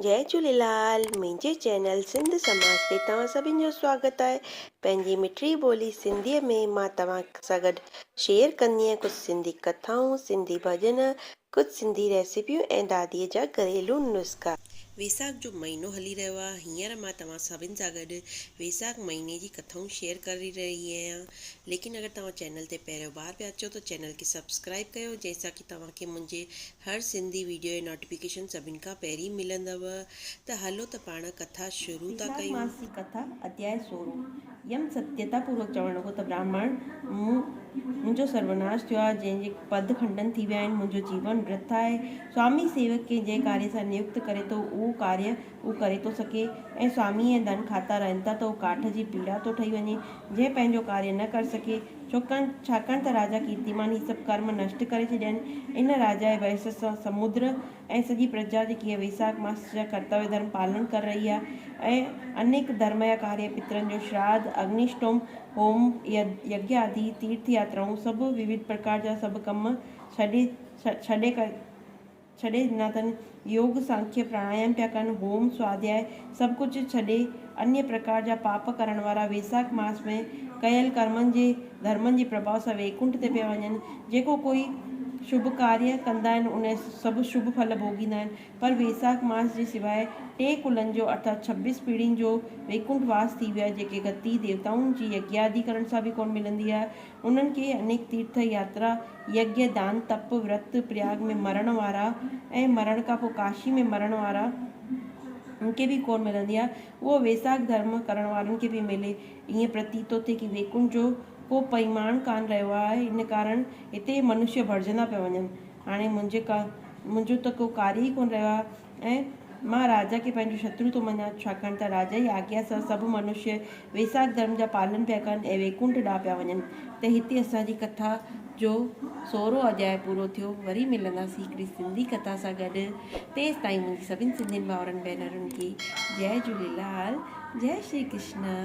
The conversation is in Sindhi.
جئي جهوليلال منهنجي چينل سنڌ سماج تي توهان سڀن جو سواگت آهي پنهنجي مٺڙي ٻولي سنڌي ۾ مان توهان سان گڏ شيئر ڪندي آهيان ڪجهه سنڌي ڪٿائون سنڌي ڀڄن ڪجهه سنڌي ريسيپيون ۽ دادي جا گهريلو نسخا. ويساک جو مهينو هلي رهيو آهي هينئر مان توهان سڀن سان گڏ ويساک مهيني جي ڪٿائون شيئر ڪري رهي آهيان ليڪن اگر توهان چينل تي پهريون بار پيا اچو ته چينل کي سبسڪرائب ڪيو جنهن سان ڪي توهان کي منهنجي هر سنڌي ويڊيو جي نوٽيفڪيشن سڀن کان پهرين ملندو ته هلو ته پاڻ ڪٿا شروع ٿا ويساک ڪيون. ماس جي ڪٿا، اڌياء سورهون. يم ستيتا پوروڪ چوڻ لڳو ته براهمڻ! مون منهنجو سروناش ٿيو آهي، جنهن جي پد کنڊن ٿي ويا آهن، منهنجو جيون ورٿ آهي. سوامي سيوڪ کي جنهن ڪاريه سان نيوڪت ڪري ٿو، اهو ڪاريه هو ڪري ٿو سگهي ۽ سوامي ۽ ڌن کاتا رهن ٿا ته هو ڪاٺ جي پيڙا ٿو ٺهي وڃي، جنهن پنهنجو ڪاريه نه ڪري سگهي. ڇوڪاڻ ڇاڪاڻ ته راجا ڪيرتيمان هي سڀ ڪرم نشٽ ڪري ڇڏيا آهن. ان راجا جي بحث سان سمدر ۽ سڄي پرجا جيڪي هيء ويساک ماس جا ڪرتويه ڌرم پالن ڪري رهي آهي ۽ انيڪ ڌرم جا ڪاريه پترن جو شراڌ، اگنيشٽوم، هوم، يگيه آدي، تيرٿ ياترائون سڀ ووڌ پرڪار جا سڀ ڪم ڇڏي ڇڏي ڇڏي ڏنا اٿن، يوگ، سانکيه، پراڻايام پيا ڪن، هوم، سواڌياء سڀ ڪجهه ڇڏي انيه پرڪار جا پاپ ڪرڻ وارا ويساک ماس ۾ ڪيل ڪرمن جي ڌرمن جي پرڀاء سان ويڪنٺ تي پيا وڃن. جيڪو ڪوئي شڀ ڪاريه ڪندا آهن ان سڀ شڀ ڦل ڀوڳيندا آهن پر ويساک ماس جي سواء ٽي ڪلن جو ارٿات ڇبيس پيڙهين جو ويڪنٺ واس ٿي ويو آهي جيڪي گتي ديوتائن جي يگيادي ڪرڻ سان به ڪونه ملندي آهي انهن کي انيڪ تيرٿ ياترا، يگيه، دان، تپ، ورت، پرياگ ۾ مرڻ وارا ۽ مرڻ کان پوء ڪاشي ۾ مرڻ وارا ان کي به ڪونه ملندي آهي. اهو ويساک ڌرم ڪرڻ وارن کي به ملي. ائين پرتيت ٿو ٿئي ڪي ويڪنٺ جو ڪو پئيماڻ ڪانه رهيو آهي. ان ڪارڻ هتي منشيه ڀرجندا پيا وڃن. هاڻي منهنجي ڪا منهنجو ته ڪو ڪاريه ئي ڪونه رهيو آهي ۽ مان راجا کي پنهنجو شترو ٿو مڃان، ڇاڪاڻ ته راجا جي آگيا سان سڀ منشيه ويساک ڌرم جا پالن پيا ڪن ۽ ويڪنٺ ڏانهن پيا وڃن. ته هتي اسان جي ڪٿا جو سورهون اڌياء پورو ٿيو. وري ملنداسين هڪڙي سنڌي ڪٿا سان گڏ. تيستائين منهنجي سڀني سنڌين ڀائرن ڀينرن کي جئي جهوليلال، جئي شري ڪرشنا.